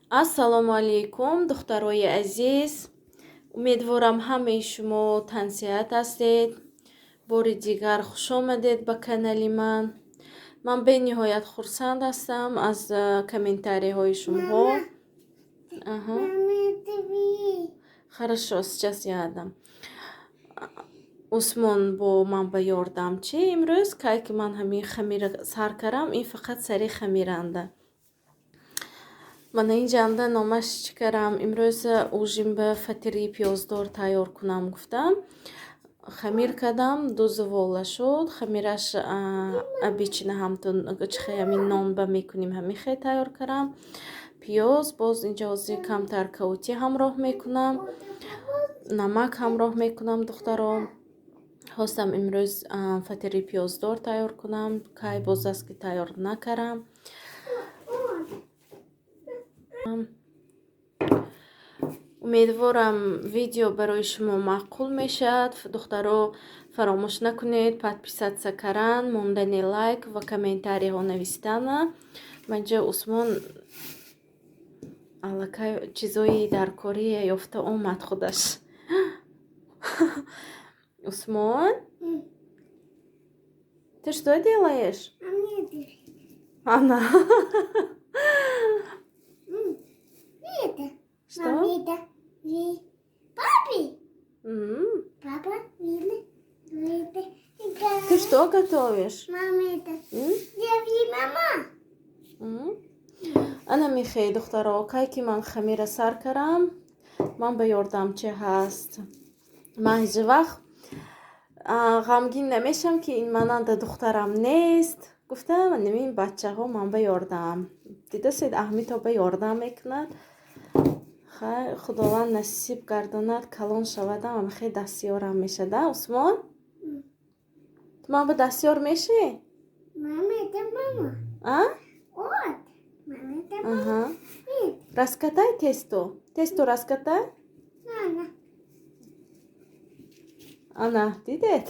Ассалому алайкум, духтарои азиз. Умедворам, ҳамаи шумо тансиҳат ҳастед. Бори дигар хушомадед ба канали ман. Ман бениҳоят хурсанд ҳастам аз комментарийҳои шумоҳо. Ага. Хорошо, сейчас я дам. Усмон бо ман ба ёрдамчӣ имрӯз. Кай ки ман ҳамин хамира сар кардам, ин фақат сари хамиранда. Мана инҷанда номаш чӣ кардам? Имрӯз ужин ба фатири пиёздор тайёр кунам гуфтам. Хамир кардам, ду зувола шуд. Хамираш обычно ҳамтун чихе ҳамин нонба мекунем, ҳамин хел тайёр кардам. Пиёз, боз инҷа ҳозир камтар каутӣ ҳамроҳ мекунам, намак ҳамроҳ мекунам, духтаро. Хостам имрӯз фатири пиёздор тайёр кунам, кай боз аст, ки тайёр накардам. Умедворам, видео барои шумо маъқул мешавад. Духтаро, фаромӯш накунед подписаться кардан, мондани лайк ва комментарийҳо навистана. Манҷа Усмон аллакай чизои даркорие ёфта омад худаш. Усмон, ты что делаешь? Ана. Что? Папи? Папа, Ты что готовишь? Мама, это мама. Ана мехе, духтаро, кай ки ман хамира сар кардам, ман ба ёрдамчӣ ҳаст. Ман ҳеҷ вақт ғамгин намешавам, ки ин мананда духтарам нест. Гуфтам, ин бачаҳо ман ба ёрдам. Дидасед, Аҳмито ба ёрдам мекунад. Хайр, Худованд насиб гардонад, калон шавадам, ҳамихе дастёрам мешада. Усмон? Ту ман ба дастёр мешӣ? Мама, это мама. А? Вот. Мама, это мама. Ага. Раскатай тесто. Тесто раскатай. Мама. Ана, дидед?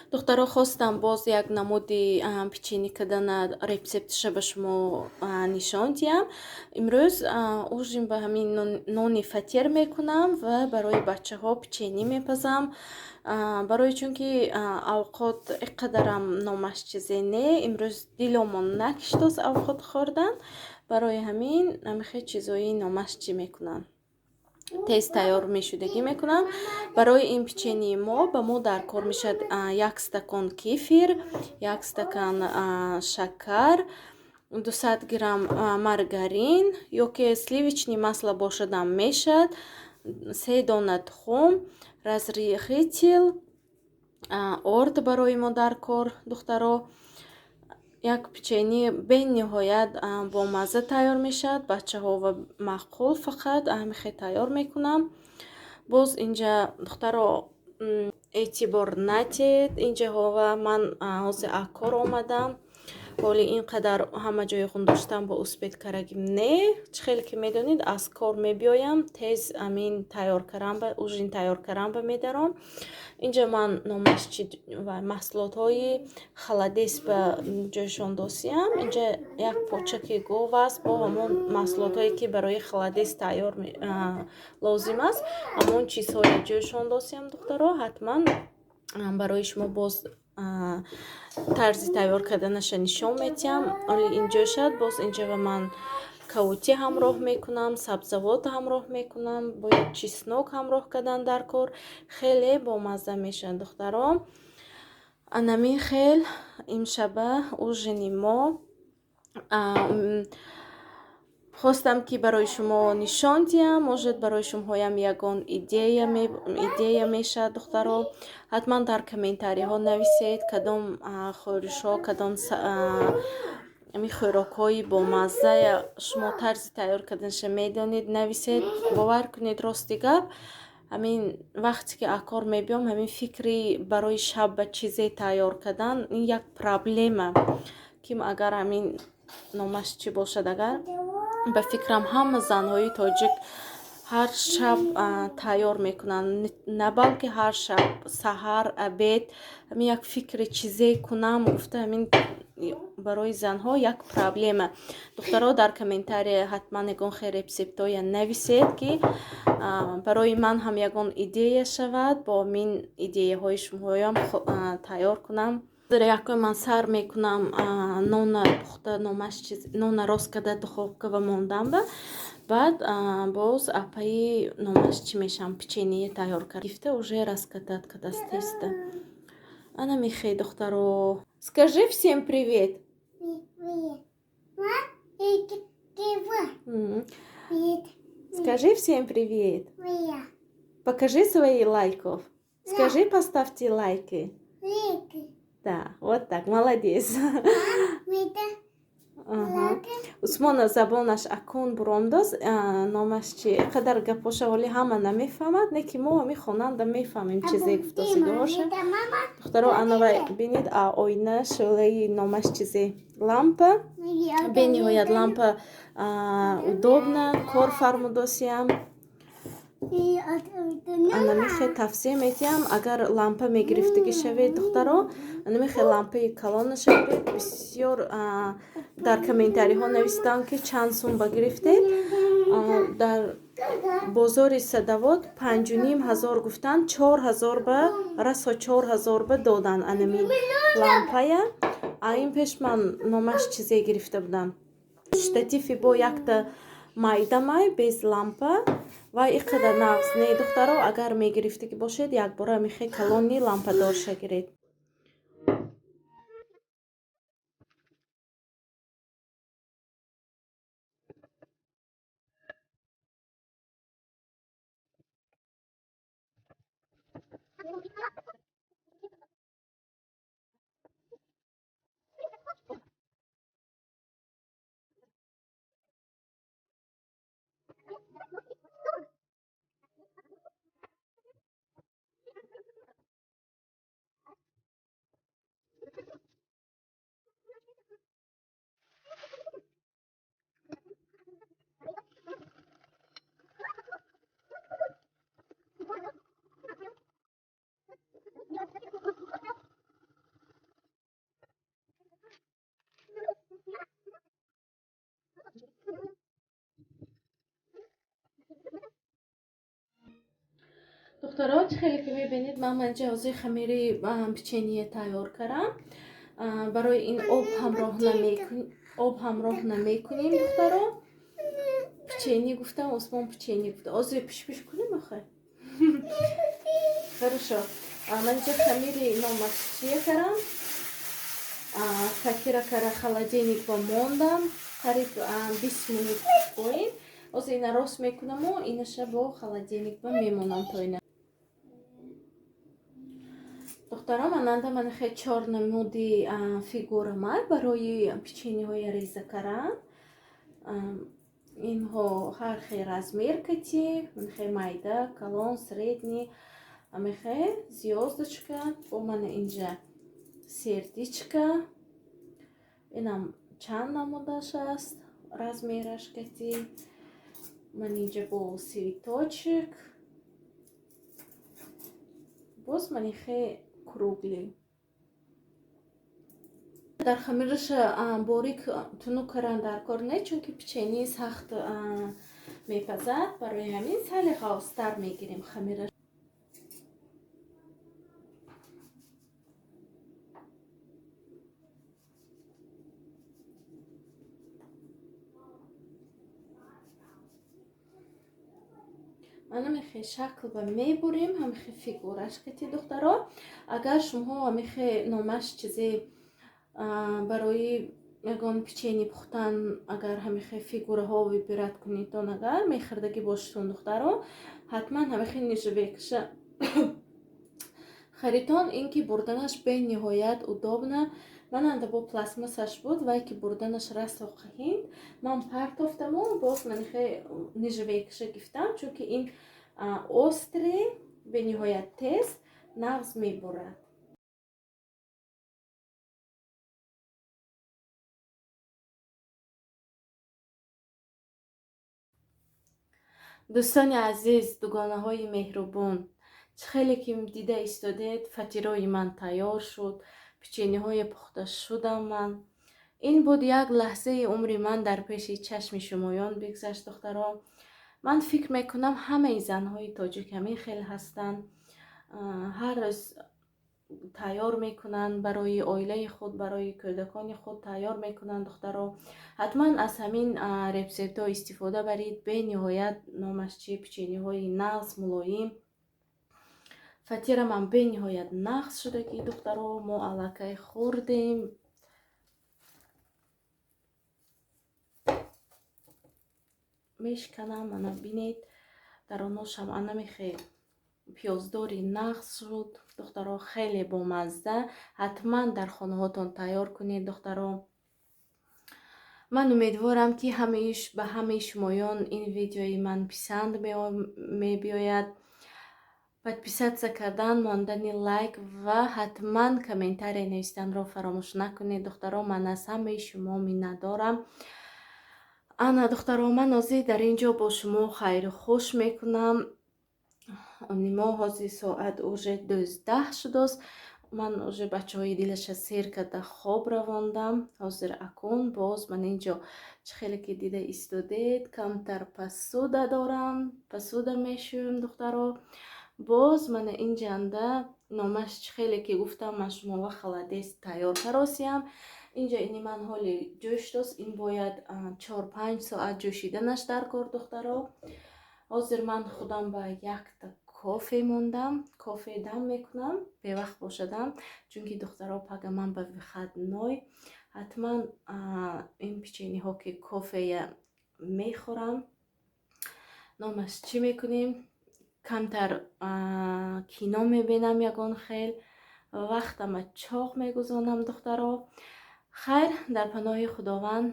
Духтаро, хостам боз як намуди печени кардана рецепташа ба шумо нишон диҳам. Имрӯз ужин ба ҳамин нони фатир мекунам ва барои бачаҳо печени мепазам. Барои чунки авқот ин қадарам номаш чизе не, имрӯз диломон накиштост авқот хӯрдан. Барои ҳамин ҳамихел чизои номаш чӣ мекунам. Тез тайёр мешудагӣ мекунам. Барои ин печении мо ба мо дар кор мешавад як стакон кефир, як стакан шакар, 200 грамм маргарин ё ки сливочный масло бошадам мешавад, се дона тухм, разрыхлитель, орд барои мо дар кор, духтаро. Як печени бениҳоят бомазза тайёр мешавад, бачаҳо ва маъқул, фақат ҳамихел тайёр мекунам. Боз инҷа, духтаро, эътибор надиҳед инҷаҳова ман ҳозир аз кор омадам. Ҳоли ин қадар ҳама ҷои хундоштан бо успеть карагим не. Чӣ хеле ки медонед, аз кор мебиёям, тез амин тайёр карам ба ужин тайёр карам ба медаром. Инҷа ман номаш чи ва маҳсулотҳои холодец ба ҷойшон досиям. Инҷа як почаки гов аст бо ҳамон маҳсулотҳое, ки барои холодец тайёр лозим аст, ҳамон чизҳои ҷойшон досиям, духтаро. Ҳатман барои шумо боз тарзи тайёр карданаша нишон медиҳам. Оли инҷо шад, боз инҷа ба ман каутӣ ҳамроҳ мекунам, сабзавот ҳамроҳ мекунам, бояд чеснок ҳамроҳ кардан дар кор. Хеле бомазза мешавад, духтаро. Анамин хел имшаба ужини мо. Хостам, ки барои шумо нишон диҳам, может, барои шумоҳоям ягон идея мешавад, духтаро. Ҳатман дар комментариҳо нависед, кадом хӯришҳо, кадом ами хӯрокҳои бомазза шумо тарзи тайёр карданаша медонед, нависед. Бовар кунед, рости гап, ҳамин вақте ки аз кор мебиём, ҳамин фикри барои шаб ба чизе тайёр кардан ин як проблема, ки агар ҳамин номаш чӣ бошад, агар ба фикрам, ҳама занҳои тоҷик ҳар шаб тайёр мекунанд, на балки ҳар шаб, саҳар, обед ҳамин як фикри чизе кунам гуфта ҳамин. Барои занҳо як проблема. Духтаро, дар комментария ҳатман ягон хел рецептҳоя нависед, ки барои ман ҳам ягон идея шавад, бо мин идеяҳои шумоям тайёр кунам. Якой ман сар мекунам нона пухта, номаш чиз, нона рост карда духовка ва мондам, ба баъд боз апаи номаш чӣ мешавам, печенье тайёр кард. Гифта уже раскатать кадаст теста. Ана михе, духтаро. Скажи всем привет. Скажи всем привет. Покажи свои лайков. Скажи, поставьте лайки. Да, вот так, молодец. Усмона забонаш акун буромдоз, номаш чи, қадар гапоша ҳоли ҳама намефаҳмад, не ки мо ҳами хонанда мефаҳмем чизе гуфтосигоҳоша. Духтаро, анава бинед, а оина шӯлаи номаш чизе, лампа, бениҳоят лампа удобна, кор фармудосиям. Анамихе тавсия метиҳам, агар лампа мегирифтагӣ шавед, духтаро, анамихе лампаи калона шавед. Бисёр дар комментариҳо навистанд, ки чанд сум ба гирифтед. Дар бозори Садовод 5500 гуфтанд, 4000 ба расо, 4000 ба доданд анами лампая. А ин пеш ман номаш чизе гирифта будам, штатифи бо якта майдамай без лампа ва и қадар нағз не. Духтаро, агар мегирифтагӣ бошед, якбора михе калони лампадорша гиред. Духтаро, чӣ хеле ки мебинед, ман манҷа ҳозир хамири печенье тайёр кардам. Барои ин об ҳамроҳ намекунем, духтаро. Печенье гуфтам, Усмон печенье гуфта. Ҳозир пиш-пиш кунем охир. Хорошо. Манҷа хамири номаш чия кардам? Какира кара холодильник ба мондам. Қариб 20 минут боин. Ҳозир ина рост мекунаму инаша бо холодильник ба мемонам то ина. Духтарам, ананда ман хе чор намуди фигура май барои печеньеҳои реза кардан. Инҳо ҳар хел размер кати, хе майда, калон, средний, амихе звездочка, бо мана инҷа сердечко. Инам чанд намудаш аст, размераш кати. Ман инҷа бо цветочек. Боз манихе круглый. Дар хамираша борик тунук кардан дар кор не, чунки печенье сахт мепазад. Барои ҳамин сали ғафзтар мегирем хамира. Ана мехе шакл ба мебурем, ҳамихе фигураш кати, духтаро. Агар шумоҳо ҳамихе номаш чизе барои ягон печенье пухтан, агар ҳамихе фигураҳо выбирать кунедтон, агар мехӯрдагӣ бошедтон, духтаро, ҳатман ҳамихе нержавейкаша харидтон. Ин ки бурданаш бениҳоят удобно. Мананда бо пластмассаш буд, вай ки бурданаш расо қаҳинд, ман партофтаму боз манихе нержавейкаша гирифтам, чунки ин острый, бениҳоят тез нағз мебурад. Дӯстони азиз, дугонаҳои меҳрубон, чӣ хеле ки дида истодед, фатирои ман тайёр шуд. Печеньеҳое пухта шудам ман. Ин буд як лаҳзаи умри ман дар пеши чашми шумоён бигзашт, духтаро. Ман фикр мекунам, ҳамаи занҳои тоҷик ҳамин хел ҳастанд. Ҳар рӯз тайёр мекунанд барои оилаи худ, барои кӯдакони худ тайёр мекунанд, духтаро. Ҳатман аз ҳамин рецептҳо истифода баред. Бениҳоят, номаш чи, печеньеҳои нағз, мулоим. Фатирамам бениҳоят нағз шудагӣ, духтаро. Мо аллакай хӯрдем. Мешканам, ана бинед, дар оношам анамихе пиёздори нағз шуд, духтаро, хеле бомазза. Ҳатман дар хонаҳотон тайёр кунед, духтаро. Ман умедворам, ки ба ҳамаи шумоён ин видеои ман писанд мебиёяд. Подписаться кардан, мондани лайк ва ҳатман комментария навистанро фаромӯш накунед, духтаро. Ман аз ҳамаи шумо миннатдорам. Ана, духтаро, ман ҳозир дар ин ҷо бо шумо хайру хуш мекунам. Мо ҳозир соат уже 12 шудааст. Ман уже бачаҳои дилаша сер карда хоб равондам. Ҳозир акун боз ман инҷо, чӣ хеле ки дида истодед, камтар посуда дорам, посуда мешӯем, духтаро. Боз мана инҷанда, номаш чӣ, хеле ки гуфтам, ман шумова холодец тайёр каросиям. Инҷа ини ман ҳоли ҷӯш дост. Ин бояд 4-5 соат ҷӯшиданаш дар кор, духтаро. Ҳозир ман худам ба якта кофе мондам, кофе дам мекунам, бевақт бошадам, чунки, духтаро, пага ман ба выходной ҳатман ин печеньеҳо ки кофея мехӯрам. Номаш чӣ мекунем, камтар кино мебинам, ягон хел вақтама чоқ мегузонам, духтаро. Хайр, дар паноҳи Худованд,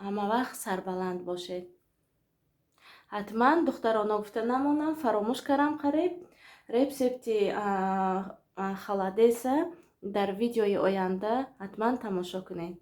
ҳама вақт сарбаланд бошед. Ҳатман, духтаро, ногуфта намонам, фаромӯш кардам қариб, рецепти холодеца дар видеои оянда ҳатман тамошо кунед.